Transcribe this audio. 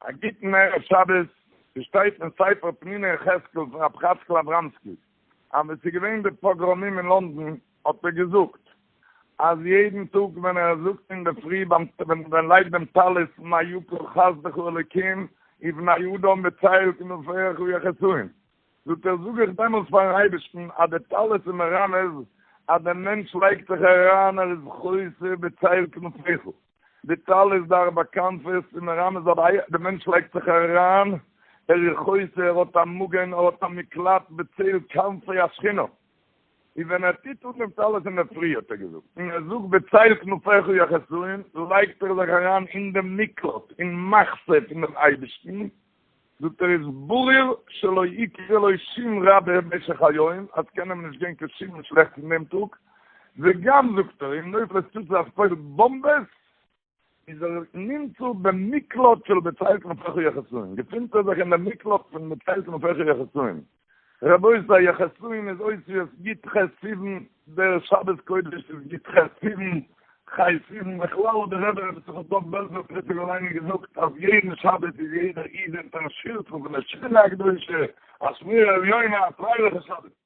א גוטן ערב שבת, ס'שטייט אין ספר פניני יחזקאל פון רב חצקל אבראמסקי אז ווען ס'איז געווען די פאגראמים אין לונדון האט ער געזאגט אז יעדן טאג ווען ער זאגט אינדערפרי ביים ווען ער לייגט דעם טלית מה יקר חסדך אלוקים ובני אדם בצל כנפיך יחסון זאגט ער זאג איך דעמאלטס פארן אייבערשטן אז די טלית איז מרמז אז דער מענטש לייגט זיך אריין ער איז חוסה בצל כנפיך. די טלית די ארבע כנפות איז מרמז אז די מענטש לייגט זיך אריין, ער איז חוסה, ער האט א מגן, ער האט א מקלט בצל כנפי השכינה. און ווען ער טוט אן דעם טלית אינדערפרי האט ער געזאגט, און ער זאגט בצל כנפיך יחסון, לייגט ער זיך אריין אין דעם מקלט, אין מחסה פון דעם אייבערשטן, זאגט ער איז ברור שלא יקרה לו שום רע במשך היום, אז ס'קען אים נישט גיין קיין שום שלעכטס אין דעם טאג, וגם זאגט ער אם נופלת פצצה אז ס'פוילט באמבעס, איז ער נמצא במקלט של בצל כנפיך יחסון, געפינט ער זיך אין דעם מקלט פון בצל כנפיך יחסון. רבותי, יחסון איז אותיות י"ח סיוון, דער שבת קודש איז י"ח סיוון, ח' סיוון, בכלל האט דער רבי רבי יששכר דוב בעלזער זצוקללה געזאגט אז יעדן שבת איז יעדער איד אונטערן שירץ פון די שכינה הקדושה, א שמירה עליונה, א פרייליכע שבת.